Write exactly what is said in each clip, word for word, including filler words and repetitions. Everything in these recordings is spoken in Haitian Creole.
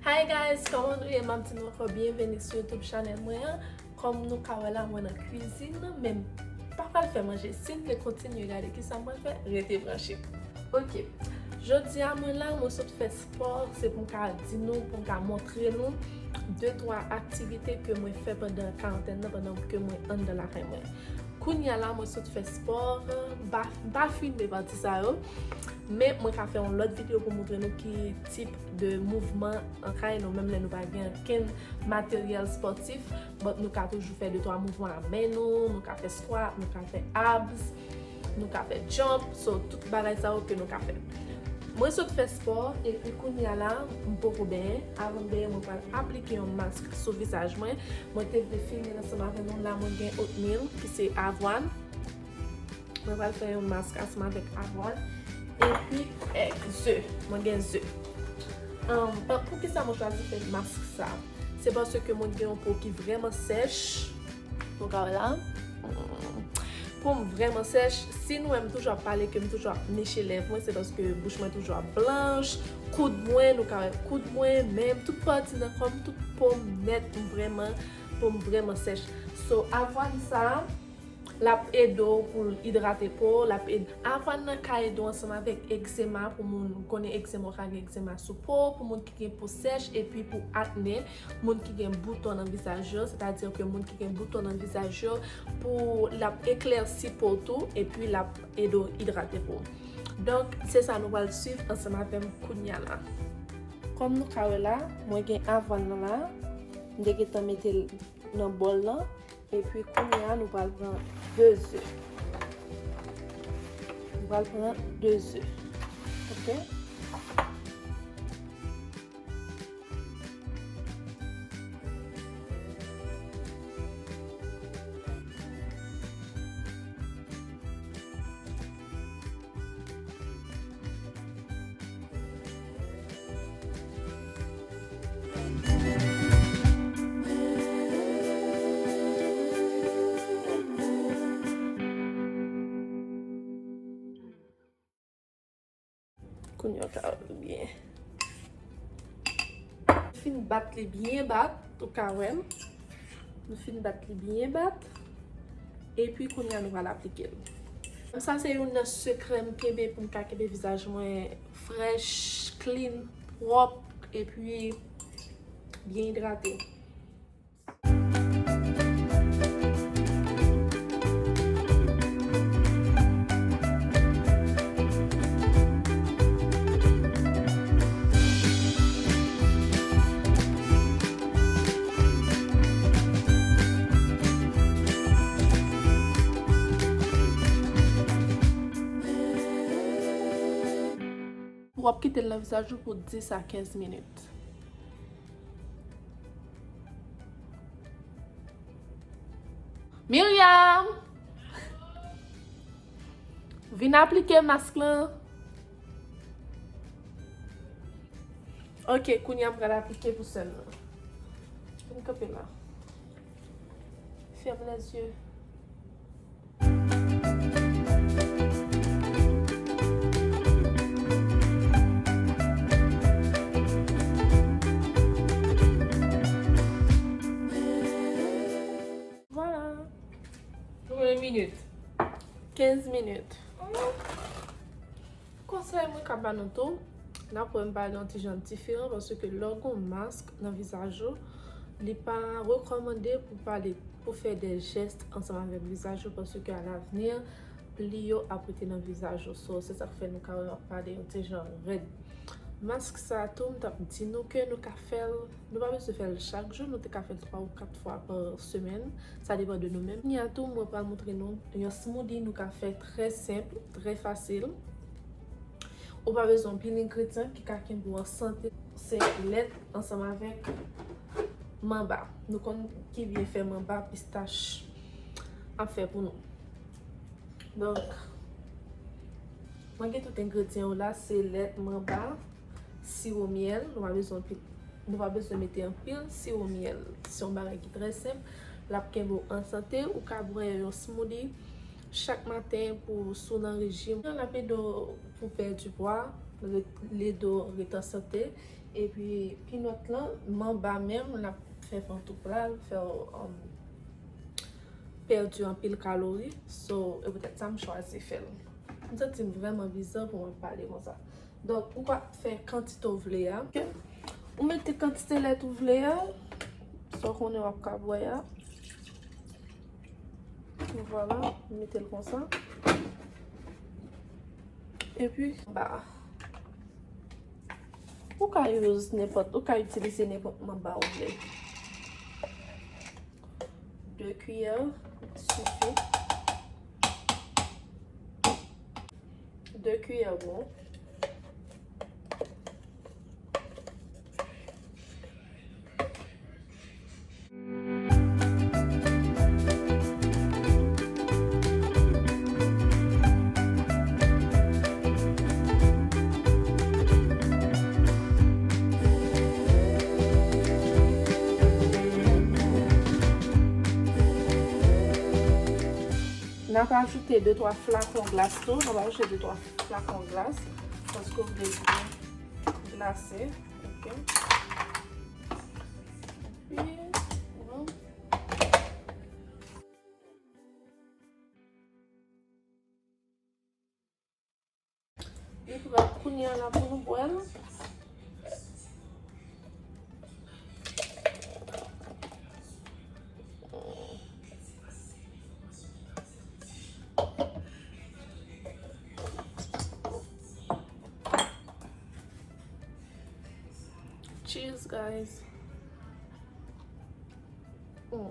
Hi guys, kòman nou ye? M ap di nou ankò byenveni sou YouTube chanèl mwen an. Kòm nou ka wè la, mwen nan kwizin nan, men m pa pral fè manje. Si n vle kontinye gade kisa m pral fè, rete branche. Ok. Jodi a, mwen la, mwen sot fè spò, se pou m ka di nou, pou m ka montre nou de twa aktivite ke mwen fè pandan karantèn nan, pandan ke mwen anndan lakay mwen. Kounye a la, mwen sot fè spò, m pa, m pa filme pati sa yo, men mwen ka fè yon lòt videyo pou montre nou ki tip de mouvman an kay nou, menm lè nou pa gen okenn materyèl spòtif, but nou ka toujou fè de twa mouvman a men nou, nou ka fè squat, nou ka fè abs, nou ka fè jump, so tout bagay sa yo ke nou ka fè. Mwen sot fè spò, epi kounye a la, m poko benyen. Avan m benyen, mwen pral aplike yon mask sou vizaj mwen. Mwen te vle filme l ansanm avè nou, la mwen gen oatmeal, ki se avwàn. Mwen pral fè yon mask ansanm avèk avwàn. Epi, èg, ze. Mwen gen ze. Um, pa- poukisa mwen chwazi fè mask sa? Se paske mwen gen yon po ki vrèman sèch. Nou ka wè la. Mm. Po m vrèman sèch. Si nou wè m toujou ap pale, ke m toujou ap niche lèv mwen, se paske bouch mwen toujou ap blanch. Koud mwen, nou ka wè koud mwen, men m, tout pati nan kò m, tout po m nèt, m vrèman, po m vrèman sèch. So, avwàn sa, l ap ede w pou l idrate po w, l ap ed-, avwàn nan ka ede w ansanm avèk egzema, pou moun konnen egzema, w ka gen egzema sou po, pou moun ki gen po sèch, epi pou akne, moun ki gen bouton nan vizaj yo, sètadi ke moun ki gen bouton nan vizaj yo, pou l ap eklèsi po w tou, epi l ap ede w idrate po w. Donk, se sa nou pral swiv ansanm avè m kounye a la. Kòm nou ka wè la, mwen gen avwàn nan la, m te gentan mete l nan bòl lan, epi kounye a nou pral pran de ze. Nou pral pran de ze. Ok? Kounye a w ka wè l byen. Fin bat li byen bat, ou ka wè l. Nou fin bat li byen bat. Epi kounye a nou pral aplike l. Sa se youn nan sekrè m kenbe pou m ka kenbe vizaj mwen frèch, clean, pwòp, epi byen idrate. W ap kite l nan vizaj ou pou dis a kenz minit. Miriam! Vin aplike mask lan. Ok, kounye a m pral aplike pou sè m nan. Vin kanpe la. Ferme les yeux. Voilà. Konbyen minit? Kenz minit. Konsèy mwen ka ba nou tou, n ap wè m pale yon ti jan diferan, paske lè w gen yon mask nan vizaj ou, li pa rekòmande pou pale, pou fè de jès ansanm avèk vizaj ou, paske alavni, pli yo ap rete nan vizaj ou. So, se sa k fè nou ka wè m ap pale yon ti jan rèd. Mask sa a tou, m t ap di nou ke nou ka fè l, nou pa bezwen fè l chak jou, nou te ka fè l twa ou kat fwa pa semèn, sa depann de nou menm. Kounye a tou, mwen pral montre nou yon smoothie nou ka fè trè senp, trè fasil. Ou pa bezwen anpil engredyan ki ka kenbe w an sante. Se lèt ansanm avèk manba. Nou konn ki byen fè manba, pistach ap fè pou nou. Donk, mwen gen tout engredyan yo la, se lèt, manba, siwo myèl, nou pa bezwen anpil, nou pa bezwen mete anpil, siwo myèl. Se yon bagay ki trè senp, l ap kenbe w an sante, ou ka bwè yon smoothie chak maten pou si w nan rejim. L ap ede w pou pèdi pwa, l ap ede w ret an sante, Epi peanut lan, manba menm, l ap fè vant ou pral, fè w, um, pèdi anpil kalori. So, e poutèt sa m chwazi fè l. M santi m vrèman bizan pou mwen pale konsa. Donk, ou ka fè kantite w vle a. Ok? Ou mete kantite lèt ou vle a. Sa w konnen w ap ka bwè a. Vwala, ou mete l konsa. Epi, ba. Ou ka use nenpòt, ou ka itilize nenpòt manba ou vle. De kiyè sifi. De kiyè bon. N ap ajoute de twa flakon glas tou. N ap ajoute de twa flakon glas. Paske w vle byen glase. Ok. Epi, bon. Li prè kounye a la pou nou bwè l. Cheers, guys. Mm.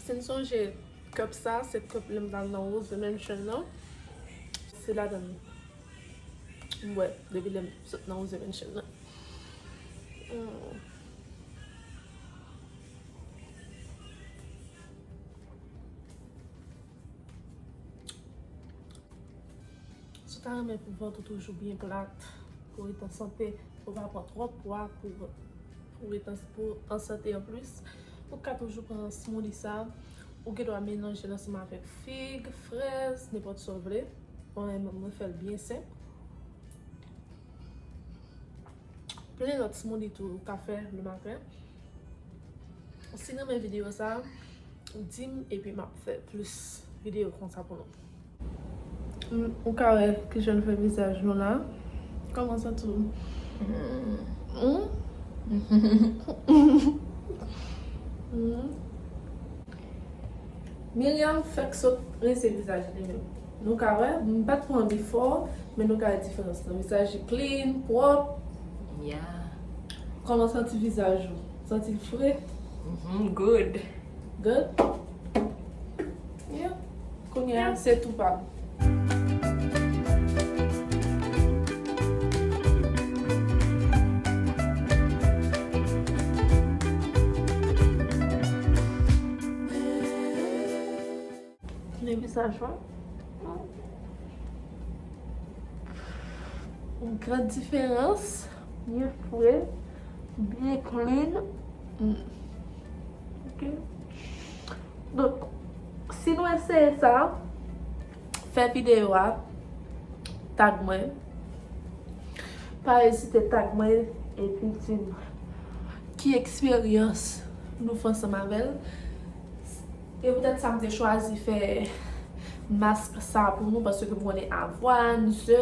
Si n sonje cup sa, se cup lè m t al nan Rose Mansion nan. Se ladan m bwè depi lè m sot nan Rose Mansion nan. Mm. Si w ta renmen pou vant ou toujou byen plat, pou w ret an sante, pou w pa pran twòp pwa, pou, pou w ret an, pou w an sante anplis, ou ka toujou pran smoothie sa. Ou gen dwa melanje l ansanm avèk fig, frèz, nenpòt sa w vle. Mwen menm, mwen fè l byen senp. Plen lòt smoothie tou ou ka fè le maten. Si w renmen videyo sa, di m epi m ap fè plis videyo konsa pou nou. Mm, ou ka wè kijan l fè vizaj nou la. Kòman santi w? Mm. Mm. Miriam fèk sot rense vizaj li menm. Nou ka wè, m pa t pran before, men nou ka wè diferans nan. Vizaj li clean, pwòp. Yeah. Kòman santi vizaj ou? Santi l fre? Mhm, good. Good? Yeah. Kounye a, yeah, se tou pa m. Men vizaj mwen. Yon gran diferans. Byen fre. Byen clean. Mm. Ok. Donk, si nou eseye sa, fè videyo a, tag mwen. Pa ezite tag mwen epi di m ki eksperyans nou fè ansanm avè l. E poutèt sa m te chwazi fè mask sa pou nou, paske m konnen avwàn, ze,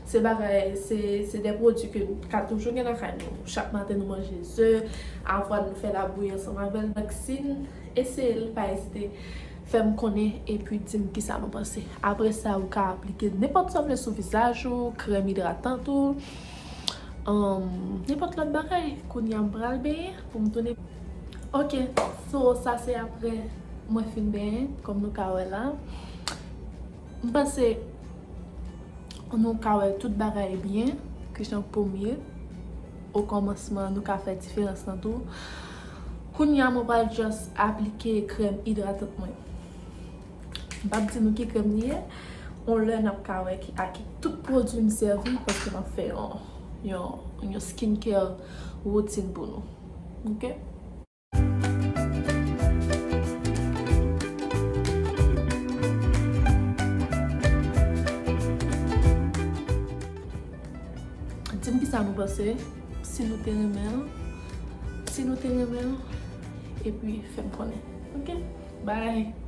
se bagay, se, se de pwodui ke n ka toujou gen lakay nou. Chak maten nou manje ze, avwàn nou fè labouyi ansanm avè l. Donk si n eseye l, pa ezite fè m konnen epi di m kisa nou panse. Apre sa, ou ka aplike nenpòt sa w vle sou vizaj ou, krèm idratant ou, um, nenpòt lòt bagay. Kounye a m pral benyen pou m tounen. Ok, so sa se apre mwen fin benyen, kòm nou ka wè la. M panse nou ka wè tout bagay byen, kijan po m ye. Okòmansman, nou ka fè diferans lan tou. Kounye a, mwen pral just aplike krèm idratant mwen. M p ap di nou ki krèm li ye. On lè n ap ka wè ki, a ki tout pwodui m sèvi, paske m ap fè yon, yon, yon skincare routine pou nou. Ok? Di m kisa nou panse, si nou te renmen l, si nou te renmen l, epi fè m konnen. Ok? Bye!